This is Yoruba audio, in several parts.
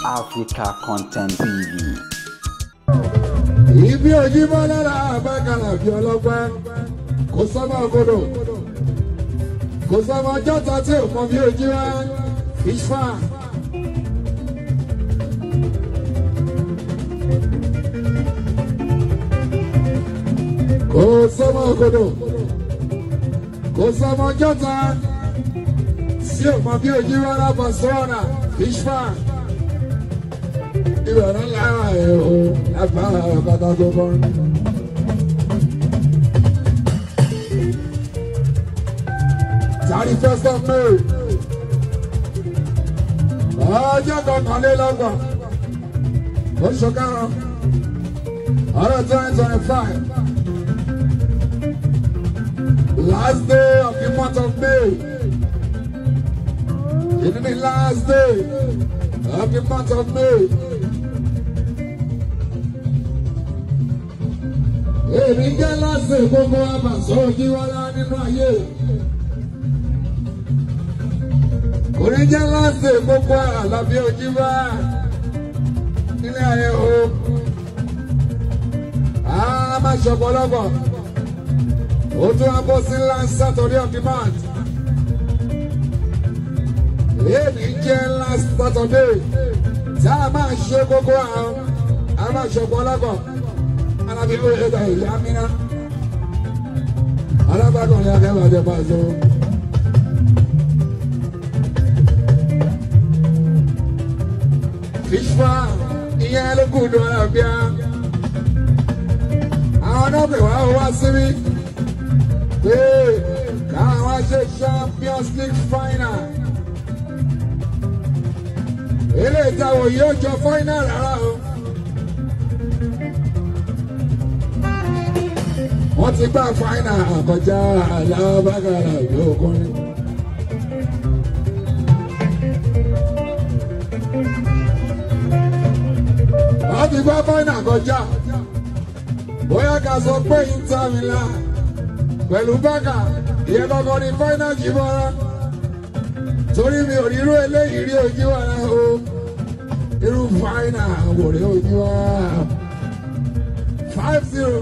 Africa Content TV. Ibi ojúmọ́ lára àbákalà bí ọlọ́pẹ́ kò sọ́mọ́ òkodò kò sọ́mọ́ jọ́ta tí ò mọ bí ojú wá ìfà. Kò sọ́mọ́ òkodò kò sọ́mọ́ jọ́ta tí ò mọ bí ojú wá lábọ̀ sọ́ọ̀nà ìfà. Ìbẹ̀rẹ̀ lára ẹ̀ o lágbára bàtà tó bọ́. 31st of May, ọjọ́ 21, oṣù karùn-ún, ọdún 2025, last day of the month of May. Ìdí ni last day of the month of May. Èmi jẹ́ lásìkò gbogbo àbàṣọ òjìwọ́lá nínú ayé. Orí jẹ́ lásìkò gbogbo àlàbí òjìwá nílé ayé o. A máa ṣọ̀pọ̀lọpọ̀. Ó tún á bọ́ sí last Saturday of the month. Èmi jẹ́ last Saturday tí a máa ṣe gbogbo àwọn a máa ṣọ̀pọ̀lọpọ̀. Alábí ó yẹ ká ìyá mi ná. Alábàgàn ni akẹ́wà jẹ pàṣẹ. Fífà ìyẹn ló kù dùn àlàáfíà. Àwọn náà pè wá wá síbí pé káwọn wá ṣe Champions League final. Eléyìí táwọn yóò jọ final rárá o. Wọ́n ti gbá fáínà àkọjá alábàgàrà ìlú ọkùnrin. Wọ́n ti gbá fáínà kọjá. Bóyá ká sọ pé Inter Milan pẹ̀lú Barca ìyẹn kọ́kọ́ ní fáínà jì bọ́ra. Torí mi ò rí irú eléyìí rí ojú wa o. Irú fáínà wò rí ojú wa. 5-0.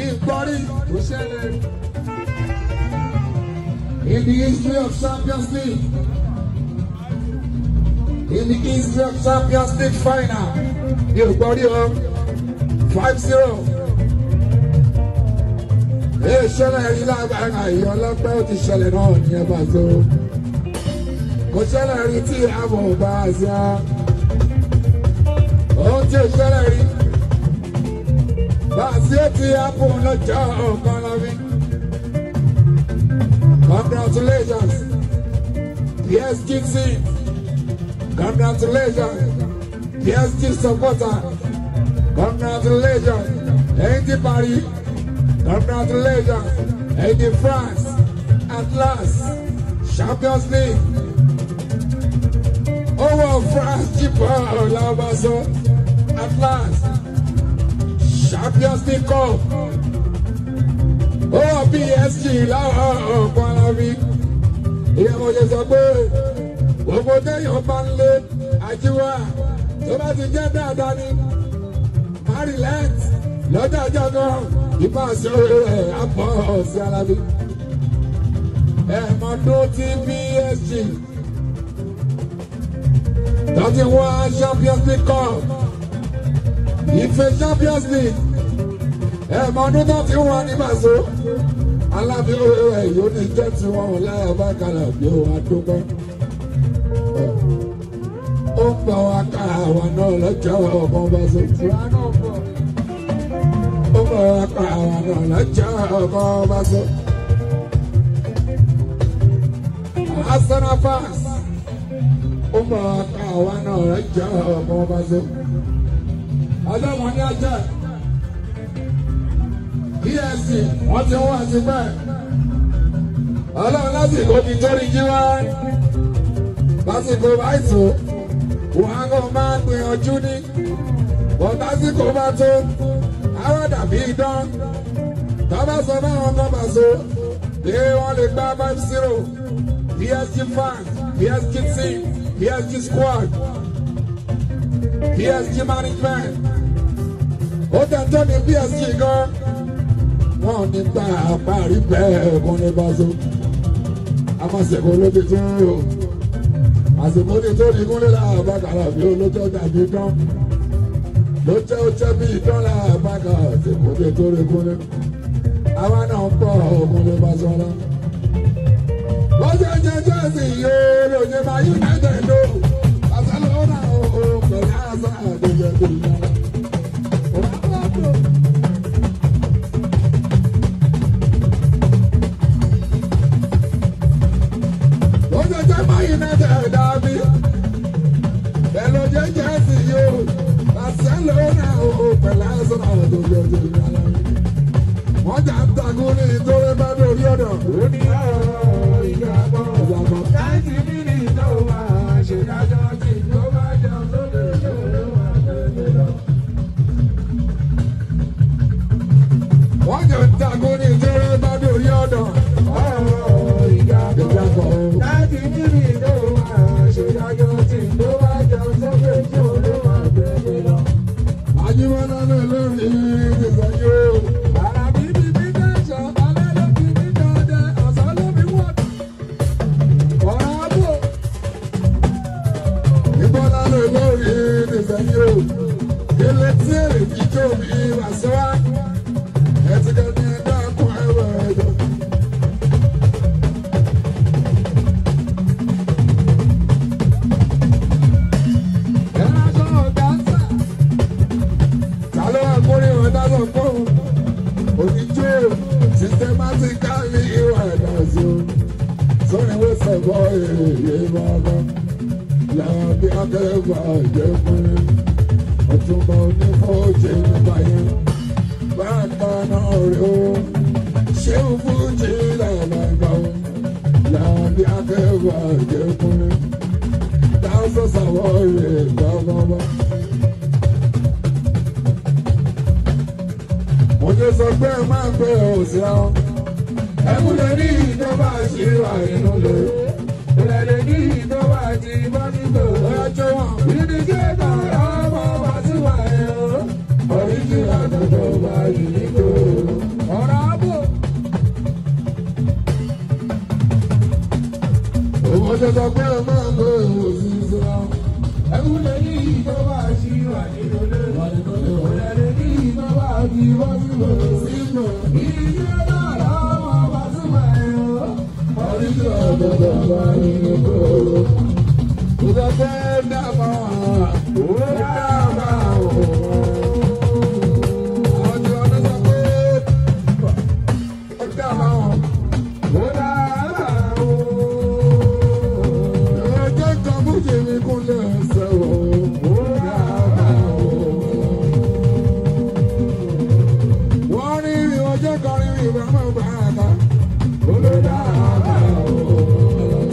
Ìgbọ́rí kò ṣẹlẹ̀. In the history of Champions League, in the history of Champions League final, ní ìgbọ́rí o, 5-0. Èyí ṣẹlẹ̀ rí lágbára ìyọ́ ọlọ́pẹ́ ó ti ṣẹlẹ̀ náà ní ẹ̀bà tó. Kò ṣẹlẹ̀ rí tí àbọ̀ bá a ṣá. Ohun tí ò ṣẹlẹ̀ rí. Bàṣẹ ti happen lọ́jọ́ ọ̀kan lọ́bí. Congratulations, PSG team. Congratulations, PSG supporter. Congratulations, ẹ̀yin ti Paris. Congratulations, ẹ̀yin ti France. At last, Champions League. Owó France jíbọ̀ làbàṣọ. At last. Champions League Cup. Ó PSG láwọn ọ̀pọ̀ alábí. Ìyá mo ṣe sọ pé gbogbo téèyàn bá ń lé àjíwá tó bá ti jẹ́ dáadáa ni. Maryland lọ́jọ́ ọjọ́ kan ìpàṣẹ rẹ̀ àpọ̀ sí alábí. Ẹ̀mọ́dún tí PSG tó ti wá Champions League Cup. Ife Champions League ẹ̀mọ ọdún tó ti wà ní Paso alábí ẹ̀ yóò ní jẹ́ tí wọ́n láyà bá kalẹ̀ bí ó wà dúpẹ́. Ó ń bọ̀ wá ká àwa náà lọ́jọ́ ọmọ Paso. Ó ń bọ̀ wá ká àwa náà lọ́jọ́ ọmọ Paso. Arsenal fans ó ń bọ̀ wá ká àwa náà lọ́jọ́ ọmọ Paso. Ọlọ́wọ́n ní ajá PSG wọ́n ti wọ́n àti pẹ́. Ọlọ́run lásìkò ti torí jí wá. Lásìkò báyìí wọ́n á kọ́ máa gbìyànjú ní. Bọ̀ lásìkò bá tó, àwọn dàbí idán. Tọ́ba sọ báwọn kan bá so, pé wọ́n lè gbá 5-0. PSG fans, PSG team, PSG squad. PSG management. Ó tẹ̀ tó ní PSG gan. Wọ́n ní gbà parí bẹ́ẹ̀ kún ní báṣọ. Àmọ̀sẹ̀kọ̀ ló ti tún o. Àsìkò ti tó ní kúnlẹ̀ làbàkàrà bí olójó dàbí dán. Ló jẹ́ ó jẹ́ bí idán làbàkà àsìkò ti tó ní kúnlẹ̀. Àwa náà ń bọ̀ kúnlẹ̀ báṣọ náà. Wọ́n ṣe ń jẹ Chelsea yóò lóye máa United lò. Barcelona ò pẹ̀lú àṣà àgbègbè tó yára. Wọ́n ṣe jẹ́ máa United dàbí. Pẹ̀lú jẹ́ Chelsea yóò. Barcelona ò pẹ̀lú àṣà àgbègbè tó yára. Wọ́n jà ń takú ní ìtòrí bá dórí ọ̀dọ̀. Ó ní ọ̀rọ̀ ìgbàgbọ́. Láti mílí tó máa ṣèdájọ́ tí tó bá jẹun sókè tó ló máa tẹ̀lé lọ. Wọ́n jẹ́ ń takú ní ìtòrí bá dórí ọ̀dọ̀. Ọ̀rọ̀ ìgbàgbọ́. Láti mílí tó máa ṣèdájọ́ tí tó bá jẹun sókè tó ló máa tẹ̀lé lọ. Àyíwọ́lá lè lórí ìgbàgbọ́. Àràbí bíbí tẹ̀sán, alẹ́ ló ti ní dọ́dẹ, ọ̀sán ló fi wọ́n. Ọ̀rọ̀ àbò. Ìbọ́lá lè lórí ìgbàgbọ́. Ilé tí èrè fi jó mi wà sọ́wá. Ẹ ti kẹ́ ní ẹ̀dá kún ẹ̀rọ ẹ̀jọ̀. Ẹ̀rọ aṣọ ọ̀gá ń sà. Ta ló wà kórè wọn dáná fún oníjó systematically ìwà ẹ̀dá sí o. Sọ́ni wọ́n sọ̀bọ̀ èyí bàbá. Làbí akẹ́kọ̀ọ́ àjẹ́ fún mi. Ọ̀túnba onífọ́jì nípa yẹn. Bákan náà rè o. Ṣé o fújì làbàgbà o? Làbí akẹ́kọ̀ọ́ àjẹ́ fún mi. Dáhùn sọ̀wọ́ rè bàbá. Mo jẹ́ sọ pé ẹ máa ń pẹ́ òsì àwọn. Ẹkúnlẹ̀ ní ìjọba ṣe wà nínú lè. Ìrẹ̀lẹ̀ ní ìjọba ti bá nígbò. Ọjọ́ wọn. Ìdíje tọrọ ọmọ wa sí wà ẹ̀ o. Oríṣi àtúntò bá yìí nígbò. Ọ̀rọ̀ àbò. Mo jẹ́ sọ pé ẹ máa ń pẹ́ òsì àwọn. Ẹkúnlẹ̀ ní ìjọba ṣe wà nínú lè. Ìrẹ̀lẹ̀ ní ìjọba ti bá nígbò. Ìdíje tọrọ ọmọ wa sí wà ẹ̀ o. Oríṣi àtúntò bá yìí nígbò. Mo sọ pé dábàá. Ó dábàá.